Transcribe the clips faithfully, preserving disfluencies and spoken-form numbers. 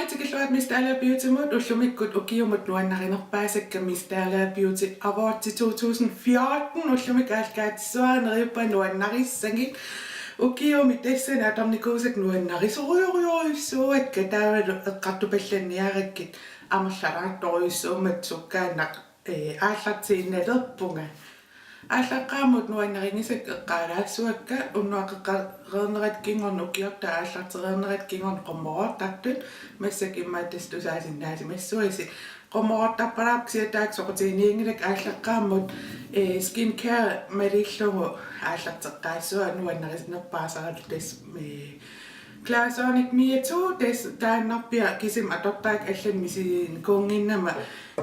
Tikilluarit Miss Dalager Beautymut. Ullumikkut ukiumut nuannarinerpaasakka Miss Dalager Beauty Award to tusind fjorten. Ullumikkut aallakaatissavara, neriuppunga nuannarissagit. Ukiumi tassani atornikuusakka nuannarisorujorujorujussuuakka, taavalu eqqartupallanniarakkit amerlalaartorujussuummat sukkaannaq, ee, aallartiinnalerpunga. Aallaqqaammut nuannarinngisakka eqqaalaassavakka, unnuaqeqqareernerat kingorna ukiortaa aallartereernerat kingorna qummoortartut, massakkut immaqa tassa tusaasinnaasimassuasi. Qummoortarpalaarpoq kisianni taakku soqutiginianngilakka. Aallaqqaammut, ee, skincare malillugu aallarteqqaassavara nuannarinerpaasaralu, tassa, ee, Clarisonic Mia two, tassa taannarpiaq kisimi atortarakku, allanik misiginikuunnginnama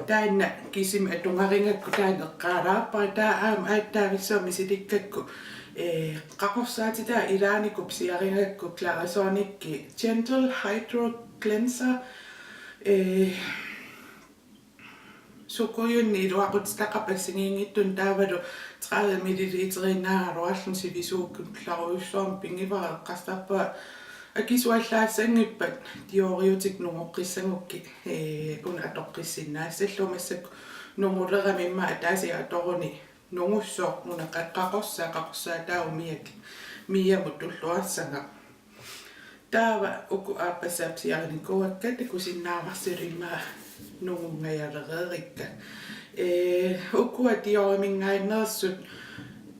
taanna kisimi atugarigakku taanna eqqaalaarpara. Taava aamma aatsaavissuaq misilikkakku, ee, qaqorsaatitaa ilaanikuup pisiarigakku Clarisonic Gentle Hydro Cleanser, ee, sukujunnik iluaqutitaqarpoq assigiinngitsunik, taavalu tredive milliliteriinnaagaluarluni sivisuukkullarujussuarmik pigivara. Eqqarsarpunga akisuallaassanngippat Dioriutikka nungoqqissagukkit, ee, una atoqqissinnaassallugu. Massakkut nungulerama immaqa ataasiarluni nungussooq una qa-, qaqorsaa, qaqorsaataavoq Miamut tulluarsagaq. Taava uku aappassaat pisiarinikuuakka, takusinnaavarsi immaqa nungunngajalereerikka. Ee, ukua Dioriminngaanneersut,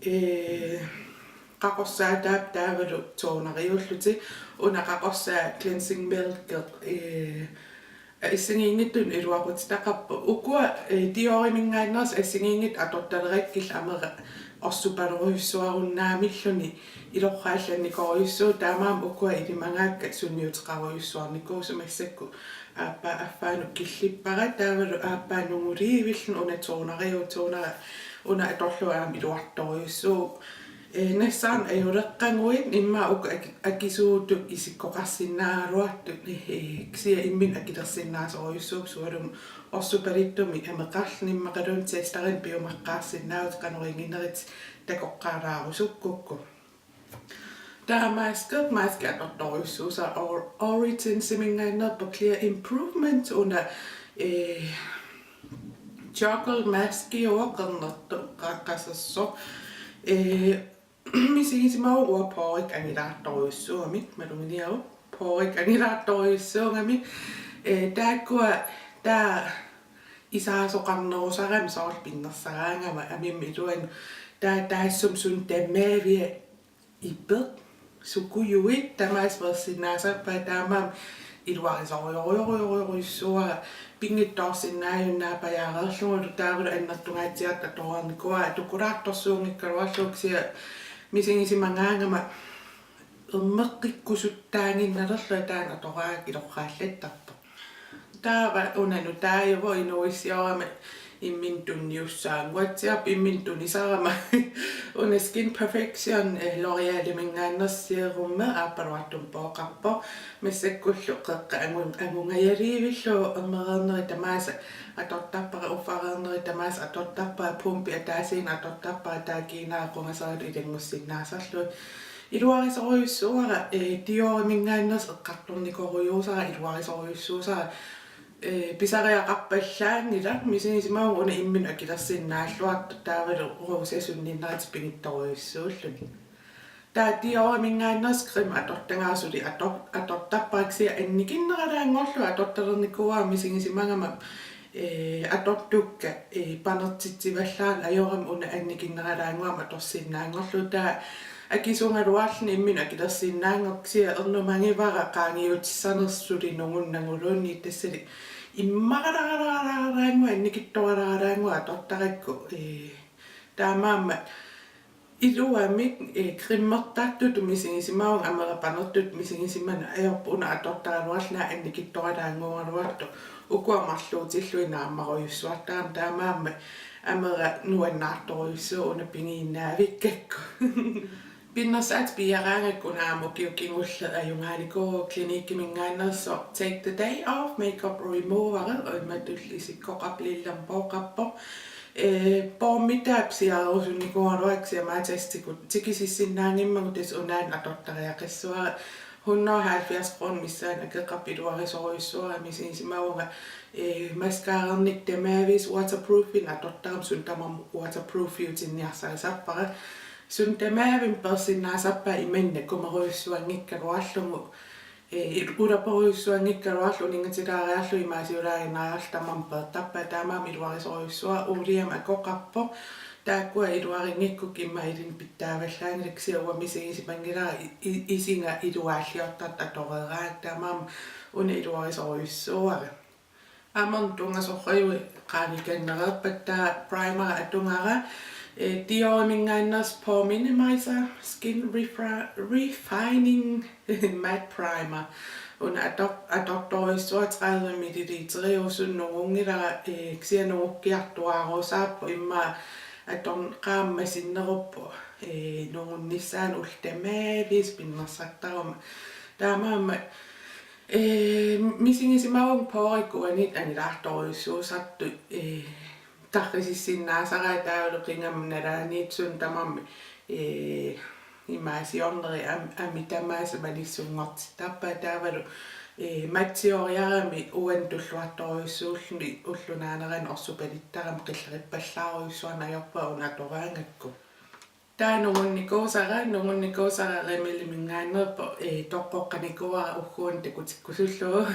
ee, qaqorsaataat taavalu toneriullutik. Una qaqorsaa Cleansing Milk, ee, assigiinngitsunik iluaqutitaqarpoq. Ukua, ee, Dioriminngaanneersut assigiinngitsut atortalerakkillu amera orsupalerujussuarunnaamilluni ilorraallannikoorujussuupput, taamaammat ukua ilimagaakka sunniuteqarujussuarnikuusut. Massakkut aappaa affaanut killippara, taavalu aappaa nunguliivilluni una toneriuvoq, tonera una atorlugu aamma iluartorujussuuvoq. Ee, nassaarnaq ajuleqqaguit immaqa uku aki-, akisuutut isikkoqarsinnaagaluartut, ee, kisianni imminut akilersinnaasorujussuupput, sualummik orsupalittumik ameqarluni. Immaqaluunniit testerinik piumaqqaarsinnaavutit qanoq inginerit takoqqaalaarusukkukku. Taava maski, maski atortorujussuusara Or-, Originsiminngaanneerpoq Clear Improvement, una, ee, charcoal maski, uanga qernertoq qa-, qasersoq. Ee, misigisimavunga uanga porekka angilaartorujussuugami, maluginiaruk, porekka angilaartorujussuugami. Ee, taakkua, taava isaasoqarnerusarami soorlu pinnersaraangama amima iluanut. Taava taassuma suna tamaviat ipeq, sukujuit tamaasa peersinnaasarpaat, taamaammat iluarisorujorujorujorujussuuara, pinngitsoorsinnaajunnaapajaareerlugulu. Taavalu annertungaatsiartut atoreernikuuara, atukulaartorsuunngikkaluarlugu, kisianni misigisimagaangama ermeqqikkusuttaaginnalerlunga taanna atoraangakku ilorraallattarpoq. Taava una nutaajuvoq, inuuissiorama imminut tunniussaannguatsiarpoq, imminut tunisarama una Skin Perfection, eh, L'Oréaliminngaanneersoq serumi aappaluartumik pooqarpoq. Massakkullu qeqqa angu-, angungajaliivillugu, ermereernerit tamaasa atortarpara, uffareernerit tamaasa atortarpara, pumpi ataasiinnaq atortarpara, taava kiinara qungasarillu ilanngussinnaasarlugit. Iluarisorujussuuara, eh, Dioriminngaanneersoq eqqartornikorujuusara, iluarisorujussuusara, eh, pisariaqarpallaanngilaq, misigisimavunga una imminut akilersinnaalluartoq, taavalu rosa sunninnerata pigittorujussuulluni. Taava Dioriminngaanneersoq creme atortagara suli ator-, atortarpara, kisianni annikinneralaanngorlugu atortalernikuuara, misigisimagama, ee, atortukka, ee, panertitsivallaarneq ajorami una annikinneralaannguamik atorsinnaanngorlugu. Taava akisugaluarluni imminut akilersinnaanngorpoq, kisianni ernumagivara qaangiutissanersoq suli nungunnaguluunniit, tassali immaralaaralaaralaannguaq annikitsuaralaaralaannguaq atortarakku, ee, taamaammat iluamik, eh, cremertartutut misigisimavunga, amera panertutut misigisimaneq ajorpoq, una atortaraluarlunga annikitsuaralaannguugaluartoq, ukua marluutillugit naammarujussuartarami, taamaammat amera nuannaartorujussuuvoq una pigiinnaavikkakku. Pinnersaatit piiaraangakku una aamma ukiut kingulliit ajugaanikuuara, Cliniqueminngaanneersoq Take the Day Off Makeup Remover, imatut isikkoqarpoq, lillamik pooqarpoq. Ee, poormitaa pisiarerusunnikuugaluarpara, kisianni maatasi tiku-, tikisissinnaanngimmagu tassa unaannaq atortariaqassavara. Hundrede og halvfjerds kroner missaani akeqarpoq, iluarisorujussuara. Misigisimavunga, eh, mascararnik tamaviisa waterproofinik atortarama, suut tamarmik waterproofiutinniarsarisarpara. Suut tamavimmik peersinnaasarpaat imannak kumerujussuanngikkaluarlugu, eh, ulaporujussuanngikkaluarlugu, uninngatilaariarlugu imaasiulaarinnariarlugu tamarmik peertarpaat, taamaammat iluarisorujussuara. Uuliamik akeqarpoq. Taakkua iluarinngikkukku immaqa ilinnut pitsaavallaanngilakka, kisianni uanga misigisimanngilara i-, i-, isiga iluaalliortartoq atoreeraangat, taamaammat una iluarisorujussuara. Aamma una tungasorujui qaangikannereerpat, taava primer atugara, eh, Dioriminngaanneersoq Pore Minimizer Skin Refra-, Refining Matte Primer. Una ator-, atortorujussuara, tredive milliliteriusoq, nungunngilara, eh, kisianni nungukkiartuaarusaarpoq, immaqa atorn-, qaammat sinneruppoq, eh, nungunnissaanut ullut tamaviisa pinnersartaruma. Taamaammat, eh, misigisimavunga porekka uaniittut angilaartorujussuusartut, eh, tarrisissinnaasaraat, taavalu qingama nalaaniittunik tamarmik, eh, imaasiornerit am-, amit tamaasa malissunngortittarpaat, taavalu, eh, mattioriaramik uannut tulluartorujussuulluni ulloq naanerani orsupalittarami qillerippallaarujussuarneq ajorpunga una atoraangakku. Taava nungunnikuusara, nungunnikuusara Rimmeliminngaanneerpoq, eh, toqqoqqanikuuara ugguuna takutikkusullugu.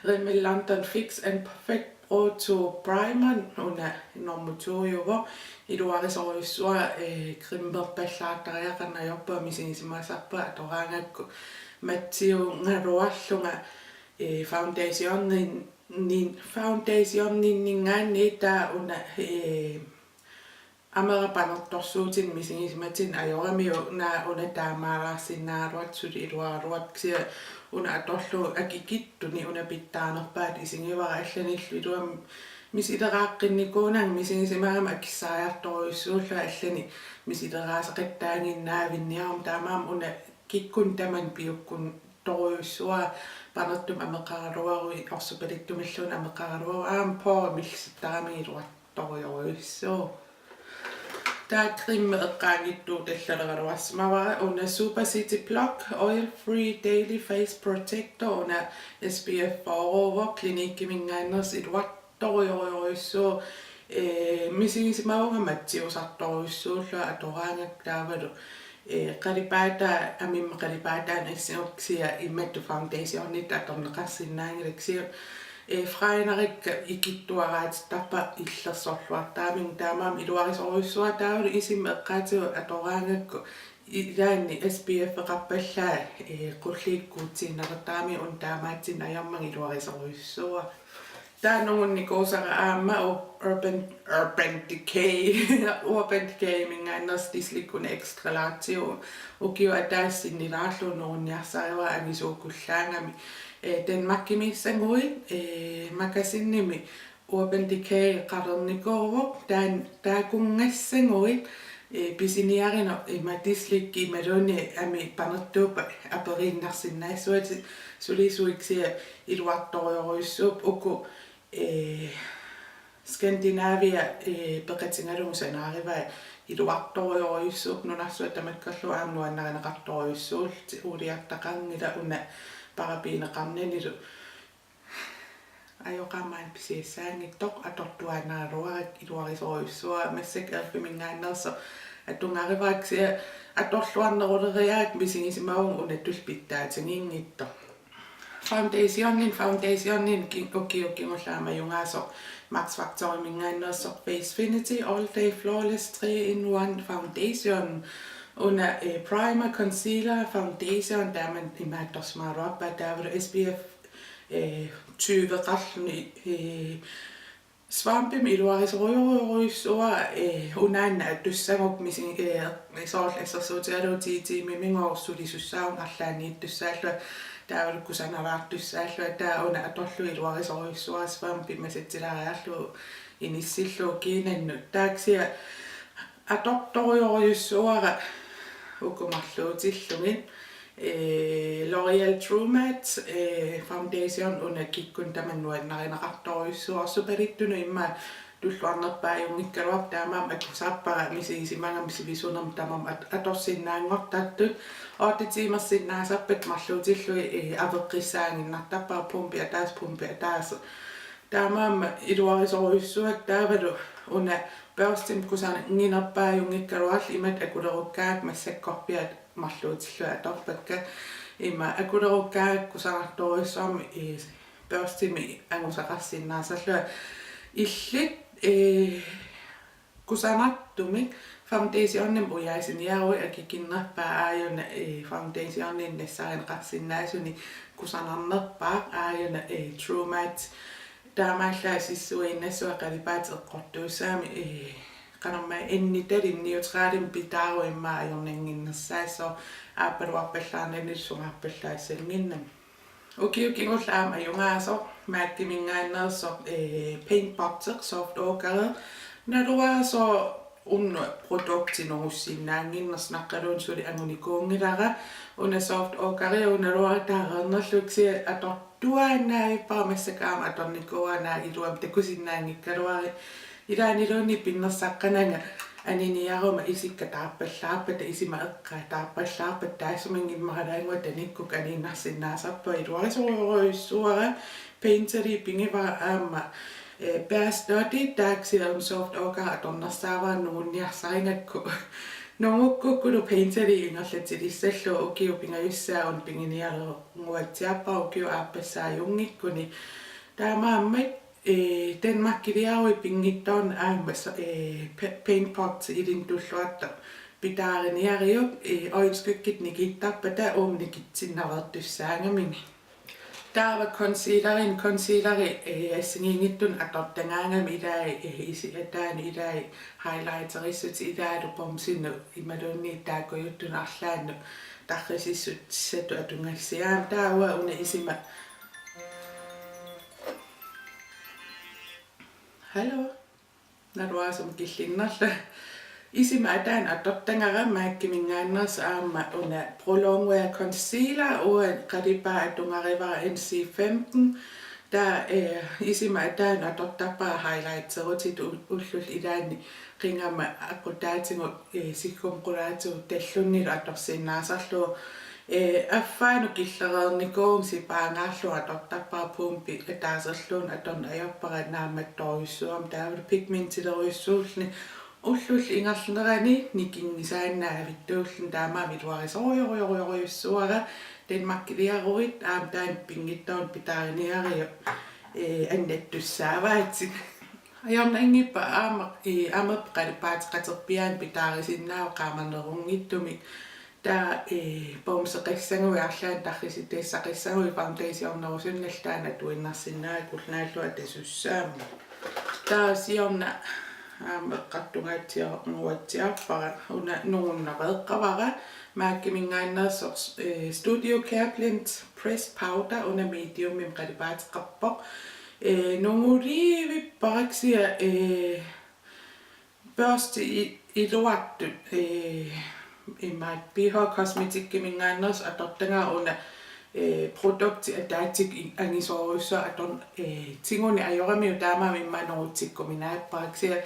Rimmel London Fix and Perfect Pro to Primer, una normu to-uvoq, iluarisorujussuara, eh, cremerpallaartariaqarneq ajorpunga, misigisimasarpunga atoraangakku mattiugaluarlunga, eh, foundationin-, nin-, foundationinninngaanniit. Taava una, eh, amera panertorsuutinik misigisimatinnik ajoramiuk, naak una taamaalaarsinnaagaluartoq suli iluaraluarpoq, kisianni una atorlugu akikitsunik una pitsaanerpaatut isigivara, allanillu ilumut misileraaqqinnikuunanga, misigisimagama akissaajartorujussuullunga, allanik misileraasaqattaaginnaavinniaruma, taamaammat una kikkunnut tamanut piukkuntorujussuara, panertumik ameqaraluaruit orsupalittumilluunniit ameqaraluaruit, aamma poreq millisittarami iluartorujorujussuuvoq. Taava creme eqqaanngitsuutallaleraluarsimavara, una Super City Block Oil Free Daily Face Protector, una S P F fyrre-uvoq, Cliniqueminngaanneersoq, iluartorujorujussuuvoq, eh, misigisimavunga mattiusartorujussuullunga atoraangakku, taavalu, eh, qalipaataa, amimma qalipaataa nassiukkua, kisianni imatut foundationitut atorneqarsinnaanngilaq, kisianni, eh, fregnerakka ikittuaraatittarpara illersorluartaramigit, taamaammat iluarisorujussuara. Taavalu isima eqqaatigut atoraangakku ilaanni S P F-eqarpallaat, eh, qulliikkuutsiinnalertaramigit, una taamaatsinnik ajormagit iluarisorujussuara. Taava nungunnikuusara aamma U-, Urban, Urban Decay, Urban Decayminngaanneersoq De-Slick, una extra large, u-, ukiup ataatsip sinnilaarlugu nungunniarsarivara angisuukullaagami. Eh, Danmarkimiissaguit, eh, Magasinimi Urban Decay qalernikuuvoq, taan-, taakunngassaguit, eh, pisiniarineq ima De-Slick imaluunniit amip panertuuppat aperiinnarsinnaassuatit, sulisuit, kisianni iluartorujorujussuupput. Uku, eh, Skandinavia, eh, peqatigalugu sanaarivai, iluartorujorujussuupput, nunarsuaq tamakkerlugu aamma nuannarineqartorujussuullutik, uuliartaqanngilaq, una parabeneqarnanilu. Ajoqaaq maani pisiassaanngitsoq, atortuaannaraluarakku, iluarisorujussuara. Massakkut elfiminngaanneersoq atugarivara, kisianni atorluarneruleriarakku misigisimavunga unatullu pitsaatiginngitsoq. Foundationit, foundationit ki-, ukiut kingulliit aamma ajugaasoq Max Factoriminngaanneersoq Facefinity All Day Flawless three in one Foundation. Una, eh, primer, concealer, foundation, taama imaattorsimagaluarpaa, taavalu S P F, eh, tyveqarluni, eh, svampimik iluarisorujorujussuara, eh, unaannaq atussagukku misi-, eh, soorlu assersuutigalugu ti tiimimigooq sulisussaavunga, arlaanniittussaallunga, taavalu kusanalaartussaallunga, taava una atorlugu iluarisorujussuara, svampi masatsilaariarlugu inissillugu kiinannut. Taava kisianni atortorujorujussuara uku marluutillugit. Eh, L'Oréal True Match, eh, foundation, una kikkunnut tamanut nuannarineqartorujussuuvoq, orsupalittunut immaqa tulluarnerpaajunngikkaluarpoq, taamaammat akusarpara misigisimagama sivisunermik tamarmik at-, atorsinnaanngortartut. Otte timersinnaasarpakka marluutillugit, ee, aveqqissaaginnartarpara pumpi ataaseq, pumpi ataaseq. Taamaammat iluarisorujussuuakka taavalu una børstimik kusanarnerpaajunngikkaluarluni imatut akulerukkaangakku massakkorpiaat marluutillugit atorpakka. Ima akulerukkaangakku kusanartorujussuarmik, ee, børstimik angusaqarsinnaasarlunga illit, ee, kusanartumik foundationimik ujaasiniaruit akikinnerpaaq aajuna, ee, foundationinik nassarineqarsinnaasunik kusanarnerpaaq aajuna, ee, True Match. Taamaallaat sissuinnassuaq qalipaatit eqqortuussaammat, ee, qanormaa ennitalik neutralimik pitaaruit immaqa ajornannginnersaassooq aappaluarpallaarnanilu sungaarpallaassanngimmat. Ukioq kingulleq aamma ajugaasoq MAC-iminngaanneersoq, ee, Paint Pot Soft Ochre. Naluara sooq una produkti nungussinnaannginnersoq, naqqaluunniit suli angunikuunngilara. Una Soft Ochre una naluara taareernerlugu kisianni atortuaannavippara, massakkut aamma atornikuuara naak iluamik takusinnaanngikkaluarlugit. Ilaanniluunniit pinnersaqqananga aniniaruma isikka taarpallaarpata, isima eqqaa taarpallaarpata, taassuminnga immaralaannguaq tanikkukku aniinnarsinnaasarpunga, iluarisorujussuuara. Painterly pigivara aamma, ee, Bare Study, taava kisianni Soft Ochre atornersaavara nungunniarsarigakku. Nungukkukkulu Painterly ingerlatilissallugu, ukiut pingajussaat una piginialerunguatsiarpara ukiup aappassaajunngikkunik. Taamaammat, ee, Danmarkiliaruit pinngitsoornak aamma so-, ee, pa-, Paint Pot ilinnut tulluartoq pitaariniariuk, ee, øjenskygget nikittarpata uuma nikitsinnaveertussaagaminik. Taava concealeri, concealeri, ee, assigiinngitsunik atortagaangama ilai, ee, isi-, ataanut ilai highlighterissutut ilaalu bumsinut imaluunniit taakkujuttunut arlaannut tarrisissutissatut atugassiaq. Taava una isima. Hallo. Naluara sumi killinnerlugu. Isima ataanut atortagara MAC-iminngaanneersoq aamma una Pro Longwear Concealer, uanga qalipaat atugarivara N C femten. Taava, ee, isima ataanut atortarpara highlighteritut u-, ullut ilaanni qingama aqutaatigut, ee, siggumma qulaatigut tallunnilu atorsinnaasarlugu. Ee, affaanut killereernikuugama sipaangaarlugu atortarpara pumpi ataaserluunniit atorneq ajorpara naammattorujussuugami taavalu pigmentilerujussuulluni. Ullullu ingerlanerani nikinngisaannaavittuulluni, taamaammat iluarisorujorujorujussuuara. Danmarkiliaruit aamma taanna pinngitsoornak pitaariniariuk, ee, annattussaavaatit. Ajornanngippat aamma, ee, amerpat qalipaateqaterpiaanik pitaarisinnaavoq qaamanerunngitsumik. Taava, ee, bumseqassaguit arlaannik tarrisitissaqassaguit foundationerusunnalu taanna atuinnarsinnaavatit, naallugu atasussaammat. Taava siorna aamma eqqartugaatsiarunguatsiarpara, una nungunnaveeqqavara, MAC-iminngaanneersoq, ee, Studio Careblend Pressed Powder, una mediumimik qalipaateqarpoq. Ee, nungulivippara kisianni, ee, børsti i-, iluartut, ee, imaattoq BH Cosmeticsiminngaanneersoq atortagara una, ee, produkti ataatsip i-, angisoorujussuaq atorn-, ee, tiguneq ajoramiuk, taamaammat immaqa nungutsikkuminaappara kisianni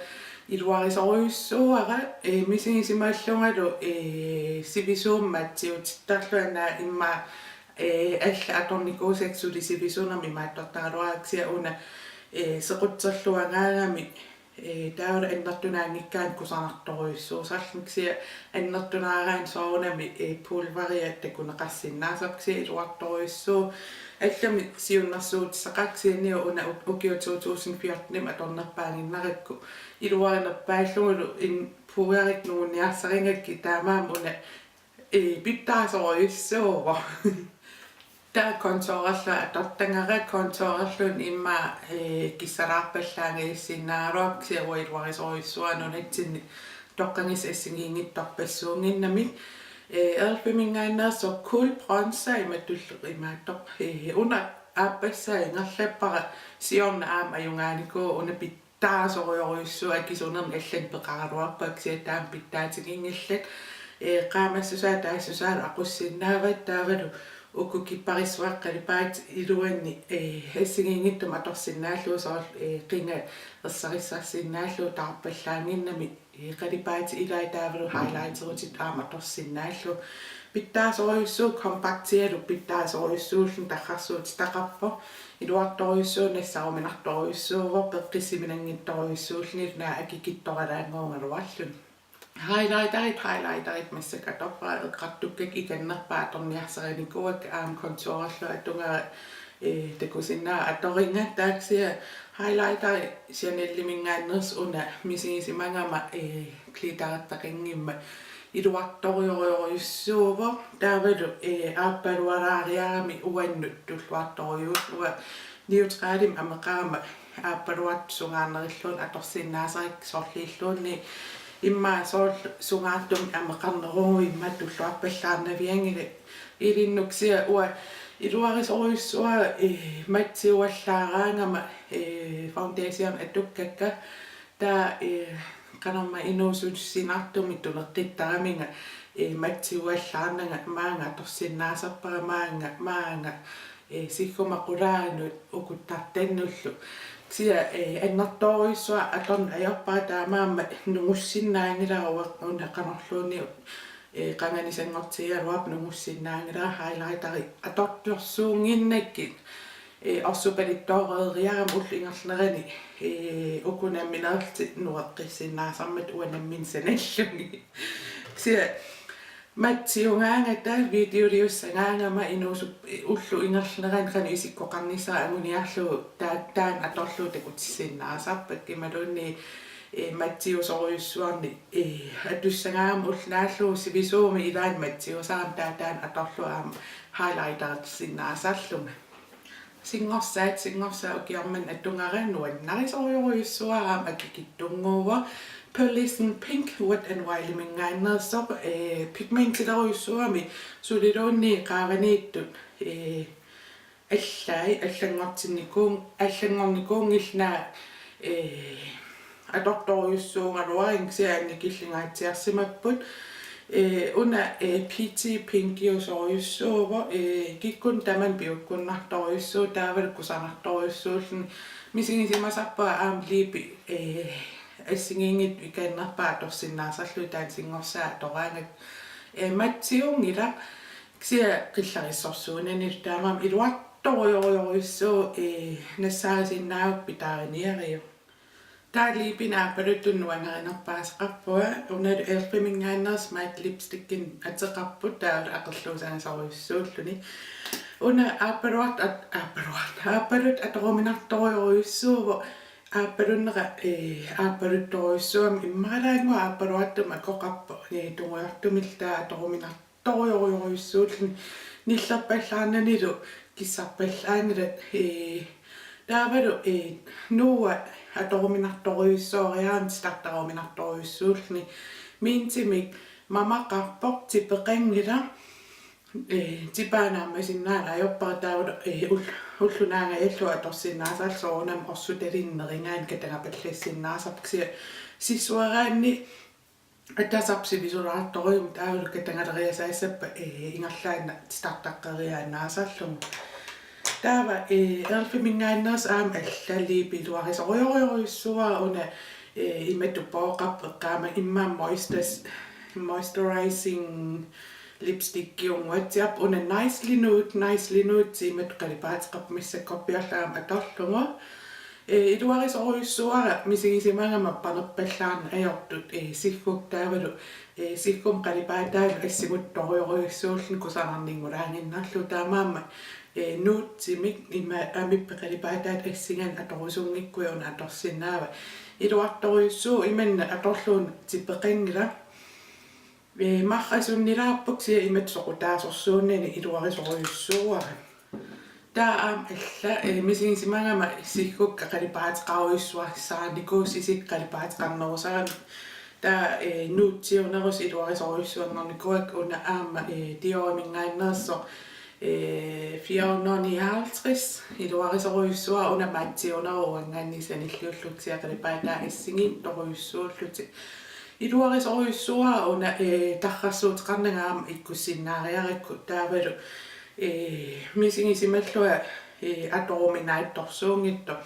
iluarisorujussuuara, ee, misigisimallungalu, ee, sivisuumik atsiutittarlunga, immaqa, ee, allat atornikuusakka suli sivisunermik imaattortaraluarakku kisianni una, ee, sequtserluaraagamik. Ee, taavalu annertunaanngikkaanni kusanartorujussuusarluni kisianni annertunaaraanni soorunami, ee, pulveria takuneqarsinnaasarpoq kisianni iluartorujussuuvoq. Allamik siunnersuutissaqarpoq kisianni una u-, ukiut to tusind fjortenimut atornerpaaginnarakku. Iluarinerpaallugulu in-, pudderikkut nungunniarsarigakkit, taamaammat una, ee, pitsaasorujussuuvoq. Taava contourerlunga atortagara, contourerluunniit immaqa, ee, kissalaarpallaangajassiinnaagaluarpoq kisianni uanga iluarisorujussuuara nunatsinni toqqagassat assigiinngitsorpassuunnginnamik. Ee, elfiminngaanneersoq Cool Bronzer, imatullu imaattoq, ee, una aappassaa ingerlappara, siorna aamma ajugaanikuuvoq, una pit-, pitsaasorujorujussuuvoq, akisunermik allanik peqaraluarpunga kisianni taama pitsaatiginngillat. Ee, qaamassusaa taassusaa aqussinnaavat, taavalu Uku kipparissuaqqat qalipaatit iluanni, eh, assigiinngitsumik atorsinnaallugu soorlu, eh, qingat ersarissarsinnaallugu taarpallaannginnami, eh, qalipaatit ilaat taavalu highlighteritut aamma atorsinnaallugu. Pitsaasorujussuuvoq, kompaktialu pitsaasorujussuulluni tarrarsuutitaqarpoq. Iluartorujussuuvoq, nassaruminartorujussuuvoq, peqqissiminanngitsorujussuulluni naak akikitsoralaannguugaluarluni. Highlighterit, highlighterit massakkut atorpara, eqqartukkakka ikannerpaat atorniarsarinikuuakka, aamma contourerlunga atugara, eh, takusinnaavat atoriga. Taava kisianni highlighteri Chaneliminngaanneersoq una misigisimagama, eh, glittertaqanngimmat iluartorujorujussuuvoq. Taavalu, eh, aappalualaariarami uannut tulluartorujussuuvoq, uanga neutralimik ameqarama aappaluartoq sungaarnerilluunniit atorsinnaasarakkit, sorliilluunniit immaqa soorlu sungaartumik ameqarneruvoq, immaqa tulluarpallaarnavianngilaq ilinnut. Kisianni uanga iluarisorujussuara, eh, mattiuallaaraangama, eh, foundation atukkakka. Taava, eh, qanormaa inuusussinertumik tuneqqittaraminga, eh, mattiuallaarnanga maanga atorsinnaasarpara, maanga, maanga, eh, sigguma qulaanut ukuttartannullu. Kisianni, eh, annertoorujussuaq atorneq ajorpara, taamaammat nungussinnaanngilara uanga una qanorluunniit, eh, qanganisanngortigigaluarpoq, nungussinnaanngilara highlighteri atortorsuunnginnakkit. Eh, orsupalittooreriarama ullup ingerlanerani, eh, uku nammineerlutik nueqqissinnaasarmata uanga nammineq sanallugit. Kisianni mattiugaangata videoliussagaangama inuusup-, ullup ingerlanerani qanoq isikkoqarnissara anguniarlugu taa-, taanna atorlugu takutissinnaasarpakka, imaluunniit, eh, mattiusorujussuarnik, eh, atussagaangama ulloq naallugu sivisuumik ilaanni mattiusarama taava taanna atorlugu aamma highlightersinnaasarlunga. Singorsaat, singorsaat ukioq manna atugara nuannarisorujorujussuara, aamma akikitsunnguuvoq. Pearlescent Pink Wet n Wildimingaanneersoq, eh, pigmentilerujussuugami suliluunniit qaavaniittut, eh, allai, allanngortinnikuun-, allanngornikuunngillat, eh, atortorujussuugaluarlugit, kisianni annikillingaatsiarsimapput. Eh, una, eh, Peachy Pinkiusorujussuuvoq, eh, kikkunnit tamanit piukkunnartorujussuuvoq, taavalu kusanartorujussuulluni. Misigisimasarpunga aamma liipi, eh, assigiinngitsut ikannerpaat atorsinnaasarlugit taanna singorsaat atoraangakku. Eh, mattiunngilaq, kisianni qillarissorsuunani, taamaammat iluartorujorujussuuvoq, eh, nassaarisinnaagukku pitaariniariuk. Taava liipinik aappaluttut nuannarinerpaasaqarpunga, unalu elfiminngaanneersoq matte lipstickinik ateqarpoq, taavalu aqerluusagisorujussuulluni. Una aappaluartoq at-, aappaluartoq, aappaluttut atoruminartorujorujussuuvoq, aappalunnera, eh, aappaluttorujussuugami, immaqa ilaannguaq aappaluartumik akoqarpoq, eh, tungujortumillu, taava atoruminar- torujorujussuulluni, nillerpallaarnanilu kissarpallaanngilat, ee, taavalu, ee, nuua atoruminartorujussuariarami titartaruminartorujussuulluni. Mintimik mamaqarpoq, tipeqanngilaq, ee, tipaat naammassinnaaneq ajorpara, taavalu, ee, ul-, ulloq naangajallugu atorsinnaasarlugu soorunami orsutalinnerigaanni katagapallassinnaasarpoq, kisianni sissuaraanni atasarput sivisulaartorujummik, taavalu katagaleriasaassappat, ee, ingerlaannaq titartaqqeriaannaasarlugu. Taava, ee, elfiminngaanneersoq aamma alla liipi iluarisorujorujussuuara, una, ee, imatut pooqarpoq, eqqaamavara immaqa moistus-, moisturizing lipstickiunnguatsiarpoq, una Nicely Nude, Nicely Nude imatut qalipaateqarpoq, massakkorpiarlu aamma atorlugu. Ee, iluarisorujussuuara misigisimagama panerpallaarneq ajortut, ee, siggukka, taavalu, ee, siggummi qalipaataanut assimuttorujorujussuulluni kusanarninngulaaginnarlugu, taamaammat, ee, nuutimik ima amippit qalipaataata assinganik atorusunngikkuit una atorsinnaavat. Iluartorujussuuvoq, imannak atorlugu tipeqanngilaq. Ee, marrasunnilaarpoq, kisianni imatut soqutaasorsuunnani iluarisorujussuuara. Taava aamma alla, ee, misigisimagama siggukka qalipaateqarujussuassaanikuusut, isikka qalipaateqarnerusaramik. Taava, ee, nuutsiunerusoq iluarisorujussuanngornikuuakka, una aamma, ee, Dioriminngaanneersoq, ee, fire hundrede nioghalvtreds, iluarisorujussuara, una mattiuneruvoq uanngaanniit sanilliullugu, kisianni qalipaataa assigiittorujussuullutik. Iluarisorujussuuara una, ee, tarrarsuuteqarnanga aamma ikkussinnaariarakku, taavalu Ee, misigisimallunga, ee, atoruminaatsorsuunngitsoq.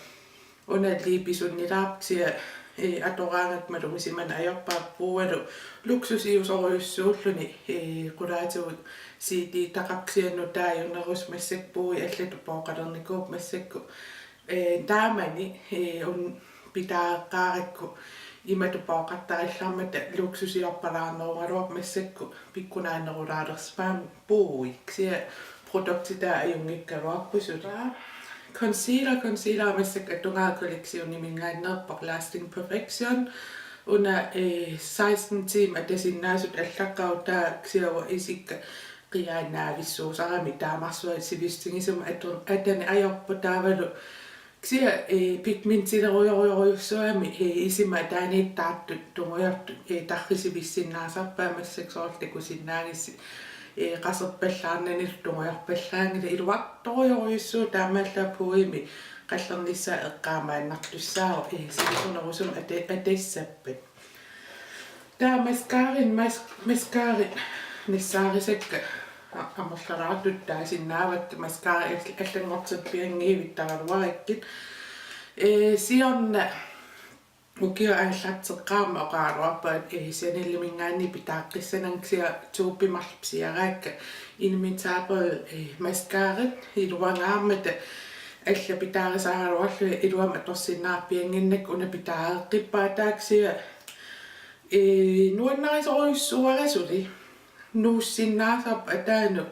Una liipisunnilaarpoq kisianni, ee, atoraangakku malugisimaneq ajorpara puualu luksusiusorujussuulluni, ee, qulaatigut C D-taqarpoq kisianni nutaajunerusumik massakkut puui allatut pooqalernikuupput massakkut. Ee, taamani, ee, una pitaareqqaarakku imatut pooqartarallarmata luksusiorpalaarnerugaluarpoq massakkut pikkunaanerulaalersimagami puui. Kisianni produktitaa ajunngikkaluarpoq suli. Concealer, concealer massakkut atugaara kollektioniminngaanneerpoq Lasting Perfection. Una, ee, seksten timer atasinnaasutut allaqqavoq, taava kisianni uanga isikka qiaannaavissuusarami taamarsuaq sivissutigisumik atu-, ataneq ajorpoq taavalu. Kisianni, ee, pigmentilerujorujussuugami, ee, isima ataaniittut taartut tungujortut, ee, tarrisivissinnaasarpaat massakkut soorlu takusinnaagissi, ee, qaserpallaarnanilu tungujorpallaanngilaq, iluartorujorujussuuvoq, taamaallaat puuimi qallernissaa eqqaamaannartussaavoq, ee, sivisunerusumik ata-, atassappat. Taava mascarat, mas-, mascarat nassaarisakka a-, amerlalaartut taasinnaavakka, mascarat all-, allanngortippianngivittaraluarakkit. Ee, siorna ukiup aallarteqqaarmat oqaraluarpunga, ee, Chaneliminngaanniit pitaaqqissananga, kisianni tuupi marluk pisiaraakka Inimitable, ee, mascarat iluangaarmata alla pitaarisaraluarlugit iluamik atorsinnaarpiannginnakku una pitaareqqippara, taava kisianni, ee, nuannarisorujussuuara suli. Nuussinnaasarpoq ataanut,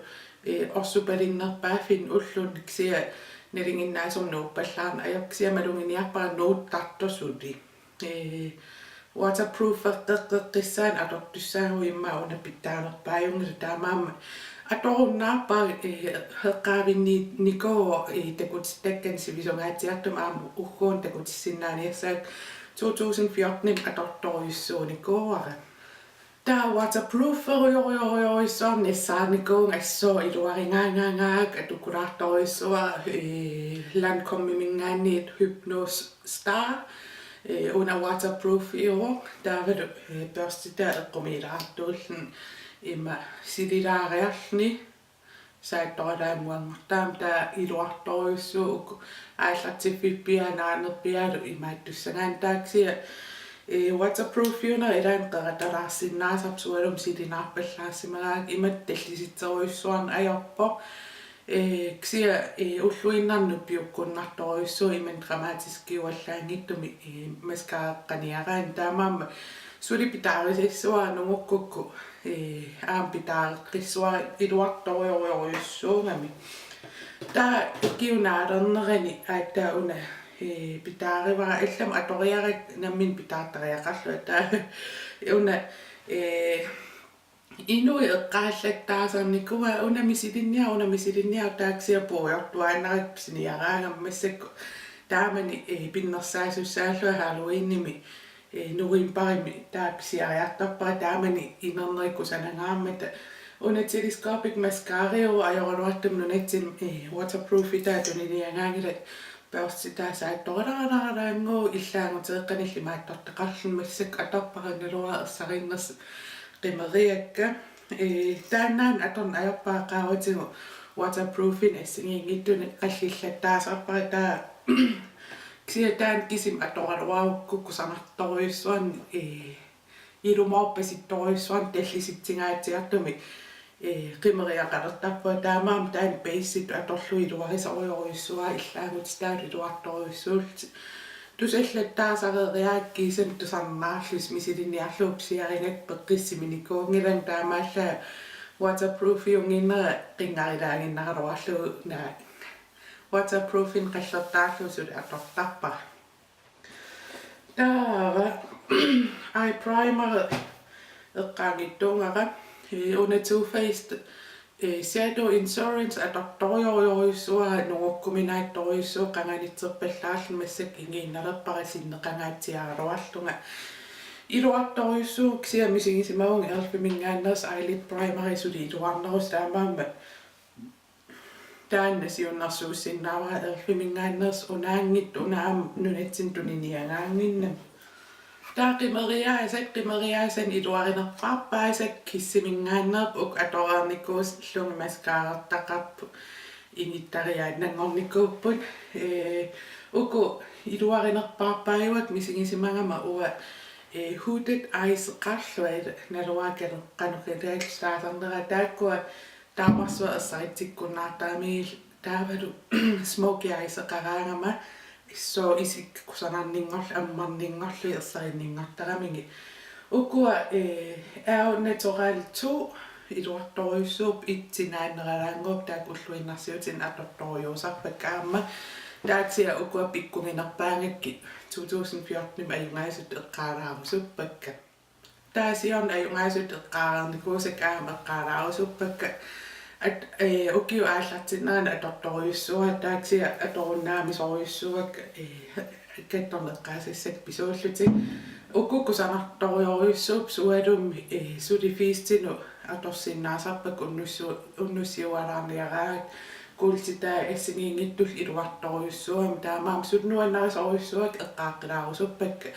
ee, orsupalinnerpaaffinni ulluni, kisianni nalinginnaasumik nuuppallaarneq ajorpoq, kisianni maluginiarpara nuuttartoq suli. Ee, waterproofereqqeqqissaanut atortussaavugut, immaqa una pitsaanerpaajunngilaq, taamaammat atorunnaarpara, ee, eqqaavinniinnikuuvoq, ee, takutittakkanik sivisungaatsiartumik, aamma ugguuna takutissinnaaniassagakku to tusind fjorten atortorujussuunikuuara. Taava waterprooferujorujorujussuarnik nassaarnikuuvunga, assut iluarigaangaangaak, atukulaartorujussuuara, ee, Lancômeminngaanniit Hypnôse Star, ee, una waterproofiuvoq, taavalu, ee, børstitaa eqqumiilaartuulluni ima sililaariarluni saattoralaannguanngortarami, taava iluartorujussuuvoq, uku aallartiffippiaat naanerpiaalu imaattussagaanni, taava kisianni, ee, waterproofiunera ilaanni qeratalaarsinnaasarpoq, sualummik silinaarpallaarsimagaanni, imatut tallisitserujussuarneq ajorpoq. Ee, kisianni, ee, ulluinnarni nupiukkunnartorujussuuvoq, imannak dramatiskiuallaanngitsumik, ee, mascaraqqaniaraanni, taamaammat suli pitaarisassuara nungukkukku, ee, aamma pitaareqqissuara, iluartorujorujorujussuugami. Taava ukiup naalernerani aatsaat una, ee, pitaarivara, allamik atoriarakku nammineq pitaartariaqarlunga, taava una, ee, inuit eqqaallattaasarnikuuaat: una misilinniaruk, una misilinniaruk, taava kisianni puigortuaannarakku pisiniaraangama massakkut. Taamani, ee, pinnersaasussaallunga Halloweenimi, ee, novembarimi taava pisiariartarpara, taamani inernerit kusanangaarmata. Una Telescopic mascaraiuvoq, ajoraluartumik nunatsinni, ee, waterproofitaa tuniniagaanngilaq, børstitaa saattoralaaralaaralaannguuvoq, illaaguteeqqanilli imaattortaqarluni, massakkut atorpara, naluara ersarinnersoq qimeriakka. Ee, taannaana atorneq ajorpara, qaavatigut waterproofinik assigiinngitsunik qallillattaasarpara, taava kisianni taanna kisimik atoraluarukkukku kusanartorujussuarnik, ee, ilumoorpasittorujussuarnik tallisitsingaatsiartumik, ee, qimeriaqalertarpunga, taamaammat taanna basetut atorlugu iluarisorujorujussuuara, illaagutitaalu iluartorujussuullutik. Tusallattaasareriarakku kiisalu tusarnaarlusi, misilinniarlugu pisiarigakku peqqissiminikuunngilanga, taamaallaat waterproofiunnginnera qinngarilaaginnaraluarlugu, naa, waterproofinik qallertaarlugu suli atortarpara. Taava eye primer eqqaanngitsuugara, ee, una Too Faced, ee, Shadow Insurance atortorujorujorujussuuara, nungukkuminaatsorujussuuvoq, qanganitserpallaarluni, massakkut ingiinnalerpara sinneqangaatsiaraluarlunga. Iluartorujussuuvoq, kisianni misigisimavunga elfiminngaanneersoq eyelid primeri suli iluarnerusoq, taamaammat taanna siunnersuussinnaavara elfiminngaanneersoq, unaanngitsoq, una aamma nunatsinni tuniniagaannginnami. Taava qimeriaasat, qimeriaasanik iluarinerpaarpaasat Kissiminngaanneerput, uku atoreernikuullugit mascarartaqarput, igittariaannanngornikuupput. Ee, uku iluarinerpaarpaajuakka misigisimagama uanga, ee, hooded eyeseqarlunga, naluara qanoq kalaallisut taasarnerat, taakkua taamarsuaq ersaritsikkunnaartaramigit, taavalu smoky eyeseqaraangama, sooq isikka kusanarninngorlugit ammarninngorlugit ersarinninngortaramigit. Ukua, ee, Ernatural to iluartorujussuupput, itsi naanneralaannguupput, taakku ulluinnarsiutini atortorujussuusarpakka aamma. Taava kisianni ukua pikkuginerpaagakkit to tusind fjorten ajugaasutut eqqaalaarusuppakka. Taava siorna ajugaasutut eqqaareernikuusakka aamma eqqaalaarusuppakka. At-, ee, ukiup aallartinnerani atortorujussuuakka, taava kisianni atorunnaamisorujussuuakka, ee, kattorneq eqqaasassakka pisuullutik. Uku kusanartorujussuupput, sualummik, ee, suli fiisinut atorsinnaasarpakka, unnussu-, unnussiualaarniaraangat, kuultitai assigiinngitsullu iluartorujussuugamik, taamaammat suli nuannarisorujussuuakka, eqqaaqqilaarusuppakka.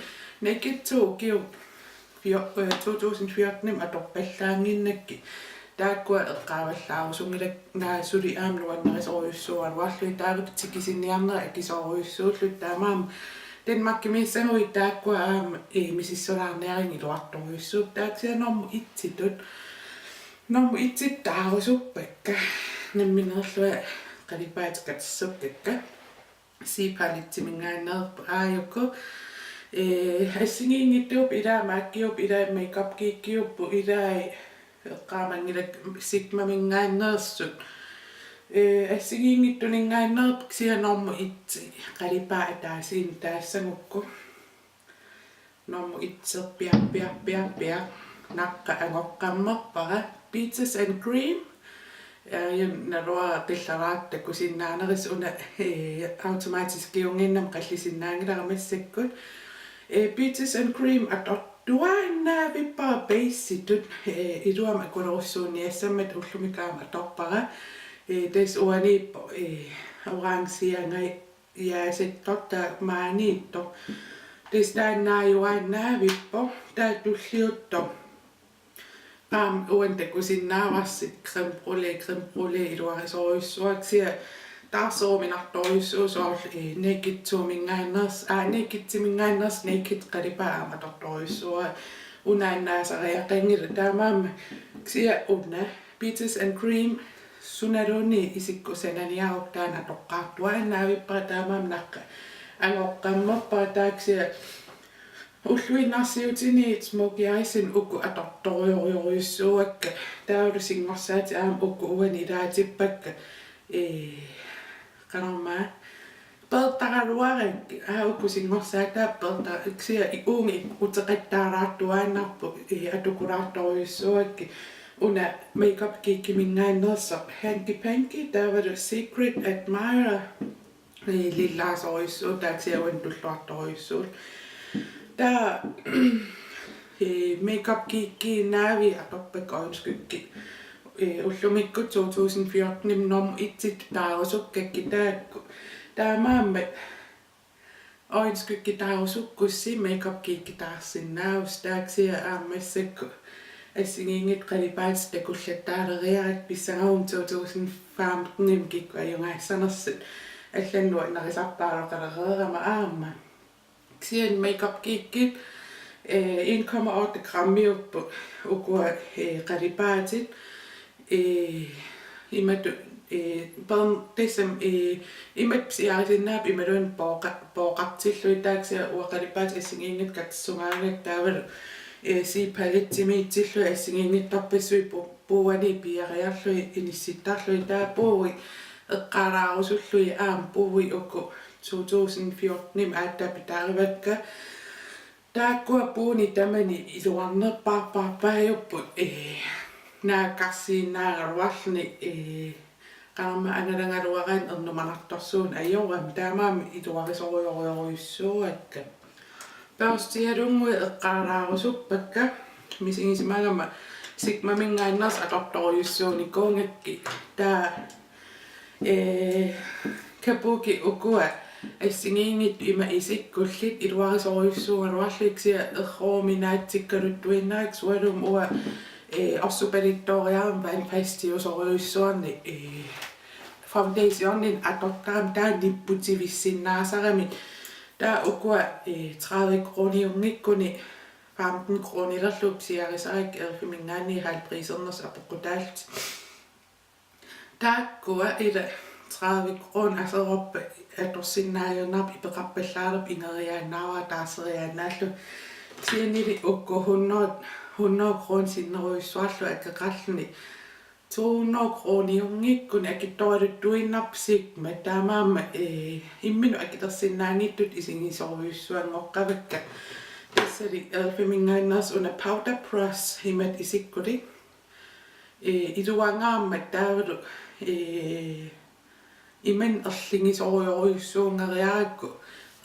Naked to ukiup fjor-, øh, to tusind fjorten atorpallaannginnakkit. Taakkua eqqaavallaarusunngilakka, naak suli aamma nuannarisorujussuugaluarlugit, taava tikisinniarnerit akisoorujussuullutik, taamaammat Danmarkimiissaguit taakkua aamma, ee, misissulaarniarigigaluartorujussuupput. Taava kisianni normu itsitut, normu itsit taarusuppakka, nammineerlunga qalipaatit katersukkakka. Z Paletteminngaanneerput aajuku. Ee, assigiinngitsuupput, ilai MAC-iupput, ilai Makeup Geekiupput, ilai eqqaamanngilakka Sigmaminngaanneersut. Ee, assigiinngitsuninngaanneerput, kisianni normu itsi qalipaat ataasiinnaq taassagukku. Normu itsi piar, piar, piar, piar. Naqqa angoqqammerpara. Peaches and Cream. Ee, naluara qillaraartoq takusinnaanersoq, una, ee, automatiskiunnginnama qallisinnaanngilara massakkut. Ee, Peaches and Cream atortuaannavippara basetut, ee, iluamik akulerussuunniassammat, ullumikkut aamma atorpara. Ee, tassa uaniippoq, ee, orangeangajaasertoq, taava maaniittoq. Tassa taannaajuaannavippoq, taava tulliuttoq. Aamma uani takusinnaavarsi crème brûlée, crème brûlée iluarisorujussuuakka, kisianni taarseruminartorujussuuvoq, soorlu, ee, Naked to-minngaanneersoq, aa, Naked-iminngaanneersoq, Naked qalipaat aamma atortorujussuuara, unaannaasariaqanngilaq, taamaammat kisianni una Peaches and Cream sunaluunniit isikkoq sananiarukku taanna atoqqaartuaannavippara, taamaammat naqqa angoqqammerpara, taava kisianni ulluinnarsiutini smoky eyesinik uku atortorujorujussuuakka, taavalu singorsaatit aamma uku uani ilaatippakka, ee, qanormaa, peertaraluarakkit, aa, uku singorsaataa peerta-, kisianni uunga uteqattaalaartuaannarput, ee, atukulaartorujussuuakkit, una Makeup Geekiminngaanneersoq Hanky Panky, taavalu Secret Admirer, ee, lillaasorujussuuvoq, taava kisianni uani tulluartorujussuuvoq. Taava, ee, Makeup Geekiinnaavik atorpakka øjenskygge. Ee, ullumikkut to tusind fjorten normu itsit taarusukkakkit taakku. Taamaammat øjenskygge taarusukkussi Makeup Geeki taarsinnaavusi, taava kisianni aamma massakkut assigiinngitsut qalipaatit takullattaaleriarakku, pissangavunga to tusind femten kikkut ajugaassanersut, allanut nuannarisarpaaloqalereerama aamma. Kisianni Makeup Geekit, ee, en komma otte grammiupput ukua, ee, qalipaatit, ee, imatut, ee, pern-, tassami, ee, imatut pisiarisinnaapput imaluunniit pooqa-, pooqartillugit, taava kisianni uanga qalipaatit assigiinngitsut katersugaangakkit, taavalu, ee, Z Palettemiitillugit assigiinngitsorpassuit pu-, puuani piiariarlugit inissittarlugit, taava puui eqqaalaarusullugit aamma, puui uku to tusind fjorten aatsaat pitaarivakka. Taakkua puuni tamani iluarnerpaarpaarpaajupput, ee, naakkarsiinnaagaluarluni, ee, qanormaa, angalagaluaraanni ernumanartorsuuneq ajorami, taamaammat iluarisorujorujussuuakka. Børstialunnguit eqqaalaarusuppakka, misigisimagama Sigmaminngaanneersut atortorujussuunikuugakkit. Taava, ee, Kabuki ukua Assigiinngitsut ima isikkullit iluarisorujussuugaluarlugit, kisianni erroruminaatsikkaluttuinnarikka, sualummik uanga, ee, orsupalittooriarama vandfastiosorujussuarnik, ee, foundationinut atortarama taava nipputivissinnaasarami. Taava ukua, ee, tredive koruuniunngikkuni femten koruunilerlugit pisiarisarakkit, e.l.f.-iminngaanniit halv prisernersut apeqqutaallutik. Taakkua ila tredive koruunit aserorput atorsinnaajunnaarput, ipeqarpallaalerput, ingeriaannaavara taaseriaannaallugu. Kisiannili uku hundrede, hundrede koruunit sinnerujussuarlugit akeqarluni to hundrede koruuniunngikkuni akitsoraluttuinnarput Sigmat, taamaammat, ee, imminut akilersinnaanngitsutut isigisorujussuanngoqqavakka. Tassali e.l.f.-iminngaanneersoq una powder brush imatut isikkulik. Ee, iluangaarmat taavalu, ee, imannak erligisorujorujussuunngeriarakku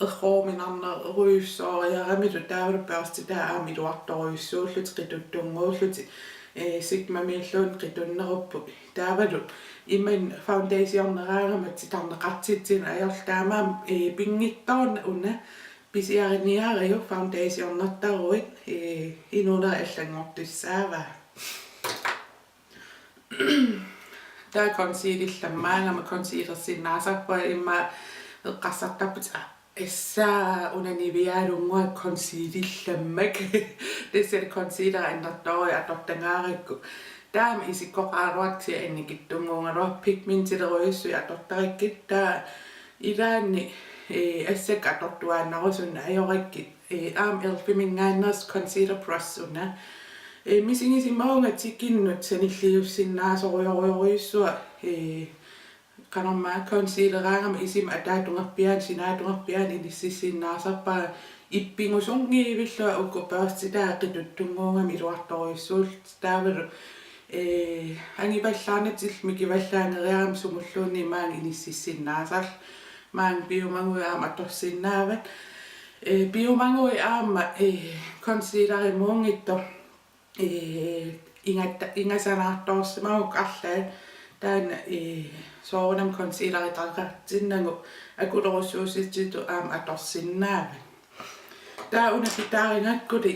erroruminarnerujussuariaramilu, taavalu børstitaa aamma iluartorujussuullutik, qituttunnguullutik, ee, Sigmamiilluunniit qitunnerupput. Taavalu imannak foundationeraangama titarneqartitsineq ajorlugu, taamaammat, ee, pinngitsoornak una pisiariniariuk foundationertaruit, ee, inuunerit allanngortussaavaa. Taava concealerlammaagama concealersinnaasarpunga, immaqa eqqarsartarputit: "Aa, assaa, una Nivealunnguaq concealerlammak." Tassali concealeri annertoorujuk atortagaarakku. Taama isikkoqaraluartoq, kisianni annikitsunnguugaluarpoq, pigmentilerujussuit atortarakkit. Taava ilaanni, ee, assakka atortuaannarusunneq ajorakkit, ee, aamma e.l.f.-iminngaanneersoq concealer brush una. Ee, misigisimavunga tikinnut sanilliussinnaasorujorujussuaq, ee, qanormaa concealeraangama isima ataatungerpiaani, sinaatungerpiaani inississinnaasarpara, ippigusunngiivillunga uku børstitaa qituttunnguugami iluartorujussuullutik, taavalu, ee, angivallaarnatillu mikivallaangeriarami sumulluunniit maanga inississinnaasarluni. Maanga piumaguit aamma atorsinnaavat. Ee, piumaguit aamma, ee, concealerimuunngitsoq, ee, ingatta-, ingasanaartoorsimagukku arlaat, taanna, ee, soorunami concealeritaaqartinnagu akulerussuussutitut aamma atorsinnaavat. Taava una pitaarigakkuli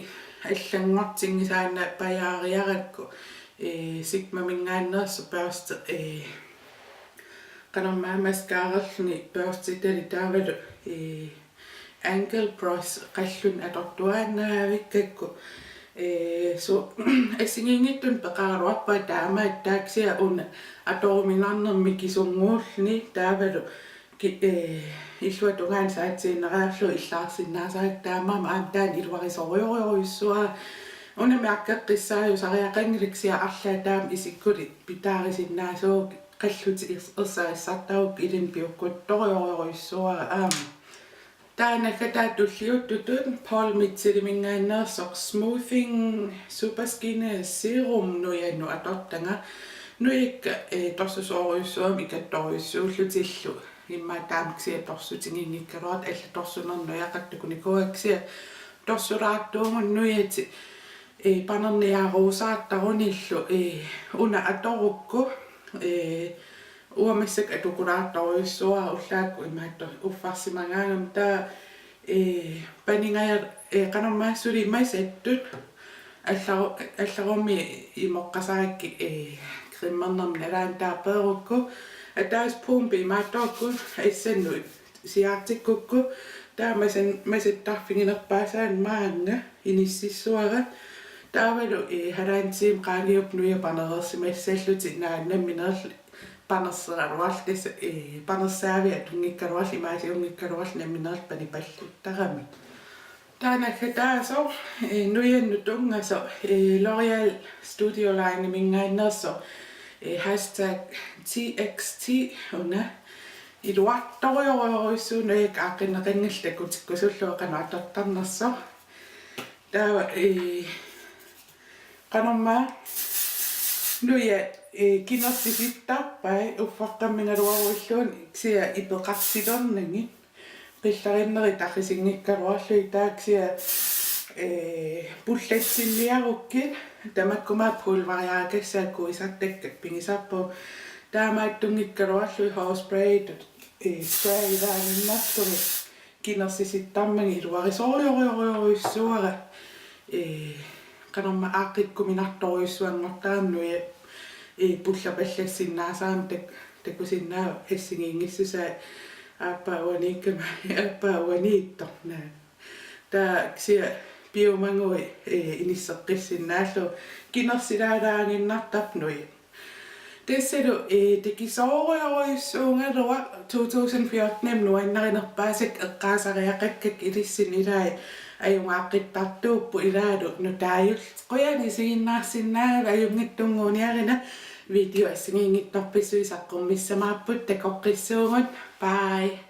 allanngortinngisaannaapajaariarakku, ee, Sigmaminngaanneersoq børsti, ee, qanormaa mascararluni børstitalik taavalu, ee, angle brush qallunnik atortuaannavikkakku. Ee, su-, assigiinngitsunik peqaraluarpunga taamaattaaq, kisianni una atoruminarnermik kisunnguulluni taavalu ki-, ee, illuatungaani saatsiinnariarlugu illaarsinnaasarakkit, taamaammat aamma taanna iluarisorujorujussuara. Una mærkeqqissaajusariaqanngilaq, kisianni arlaat taama isikkulik pitaarisinnaasuukkit, qallutit ers-, ersarissartarukkit, ilinnut piukkuttorujorujussuara aamma. Taava naggataa tulliuttutut Paul Mitchelliminngaanneersoq Smoothing Super Skin Serum nujannut atortagaq. Nujakka, ee, torsusoorujussuummata ikattorujussuullutillu. Immaqa taama kisianni torsutiginngikkaluartoq, allat torsunernik nujaqatit takunikuuakka, kisianni torsulaartuugunik nujatit, ee, panerniaaruusaartarunillu, ee, una atorukku, ee, uanga massakkut atukulaartorujussuara ullaakkut imaattoq uffarsimagaangama, taava, ee, paningaja-, ee, qanormaa suli masattut allaru-, allarummi imoqqasarakkit, ee, cremernermik nalaani, taava peerukku ataaseq pumpi imaattorukku assannut siaartikkukku, taava masan-, masattarfiginerpaasaanik maanga inississuara. Taavalu, ee, halvanden time qaangiupput nujat panereersimassallutik naak nammineerluni panerseraluarlutik, ee, panersaaviit atunngikkaluarluni, imaasiunngikkaluarluni nammineerlutik panipalluttaramik. Taava naggataasoq, ee, nujannut tunngasoq, ee, L'Oréal Studio Line-iminngaanneersoq, ee, hashtag T X T una. Iluartorujorujussuuvoq, nujakka aaqqinneqanngillat takutikkusullugu qanoq atortarnersoq. Taava, ee, qanormaa nujat, ee, kinersisittarpai uffaqqammigaluaruilluunniit, kisianni ipeqartilernagit. Qillarinneri taqisinngikkaluarlugit, taava kisianni, ee, pullatsinniarukkit, tamakkumaat pulveriarakassaat kuisartakkat pigisarpagut, taamaattunngikkaluarlugit hårspraytut Ee, taava ilaaginnartumik kinersisittarmagit iluarisorujorujorujussuara. Ee, qanormaa aaqqikkuminartorujussuanngortarami, ee, pullapallassinnaasarami tak-, takusinnaavat assigiinngissusaa aappaa uaniikkama, aappaa uaniittoq. Naa. Taava kisianni piumaguit, ee, inisseqqissinnaallugu kinersilaalaaginnartarpoq nuiat. Tassalu, ee, takisoorujorujussuugaluaq to tusind fjorten nuannarinerpaasakka eqqaasariaqakkakka, ilissinnut ilai ajugaaqqittartuupput ilaalu nutaajullutik. Qujanaq isiginnaarsinnaagavit, ajunngitsunnguuniarina. Video assigiinngitsorpassuit saqqummiussamaarput, takoqqissuugut. Bye.